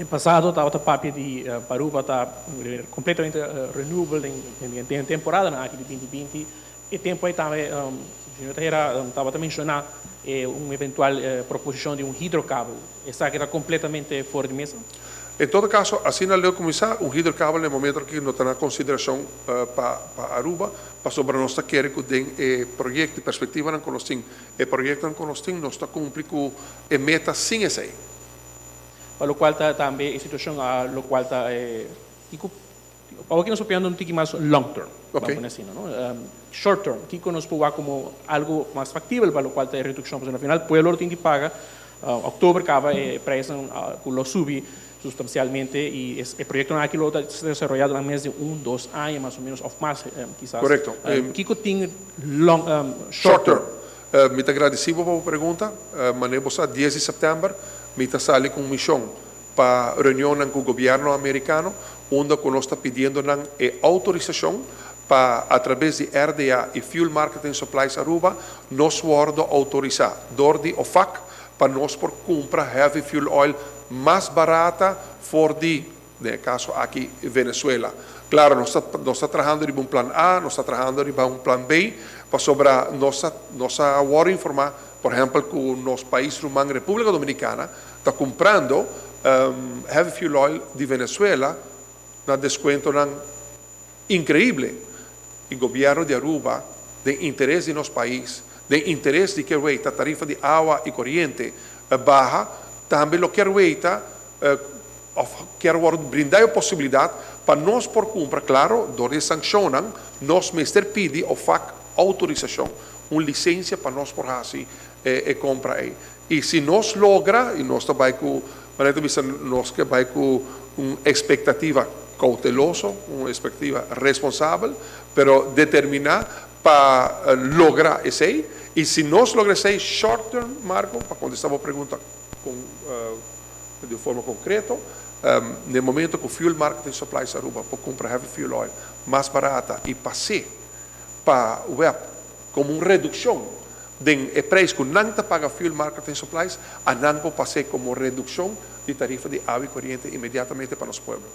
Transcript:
Den pasado tabata papia di pa Aruba ta completamente renewable den temporadanan aki di 2020. E tempo ei tambe señor Tejera tabata menciona un eventual proposicion di un hidrokabel. Esaki ta completamente for di mesa? En todo caso, asina leu cuminsa, un hidrokabel na e momento aki no ta na consideracion pa Aruba, pasobra nos ta kere cu den e proyecto y perspectivanan cu nos tin, e proyectonan cu nos tin, nos ta cumpli cu e meta sin esey. Pa locual ta tambe e situacion a locual ta e kico awor ki nos papiando un tiki mas long term, ban pone asina no, short term kico nos por wak como algo mas factibel pa locual ta e reduccion pasobra na final pueblo lo tin di paga october caba e prijsnan cu lo subi sustancialmente y e proyectonan aki lo ta desaroya durante mes di un dos aña mas o menos of mas kisas. Correcto. Kico tin long short Short term. Mi ta gradisí bo pa bo pregunta. Manera bo sa, 10 di sèptèmber mi ta sali ku un mishon pa reunionnan ku gobièrnu amerikano unda ku nos ta pidiendo nan e outorisashon pa atrabes di RDA i Fuel Marketing Supplies Aruba nos wòrdu outorisá dor di OFAC pa nos por kumpra heavy fuel oil mas barata for di, den e kaso aki, Venezuela. Klaro, nos ta nos ta trahando riba un plan A, nos ta trahando riba un plan B, pasobra nos a nos a wòrdu informá, por ehèmpel, ku nos pais ruman Repúblika Dominikana ta kumprando heavy fuel oil di Venezuela na deskuentonan inkreible. I gobièrnu di Aruba, den interes di nos pais, den interes di kier weita tarifa di awa i koriente baha, tambe lo kier weita òf kier wòrdu brindá e posibilidat pa nos por kumpra, klaro, dor di e sankshonnan, nos mester pidi OFAC outorisashon, un lisensia pa nos por hasi e kompra ei. I si nos logra, i nos ta bai ku, manera ta bisa, nos ke bai ku un ekspektativa kouteloso, un ekspektativa responsabel, pero determiná pa logra esei. I si nos logra esei, short term, Marco, pa kontestá bo pregunta kon di un forma konkreto, na e momento ku Fuel Marketing Supplies Aruba por kumpra heavy fuel oil mas barata i pas'é pa web komo un redukshon den e prijs ku nan ta paga Fuel Marketing Supplies, a nan por pas'é komo redukshon di tarifa di awa i koriente inmediatamente pa nos pueblo.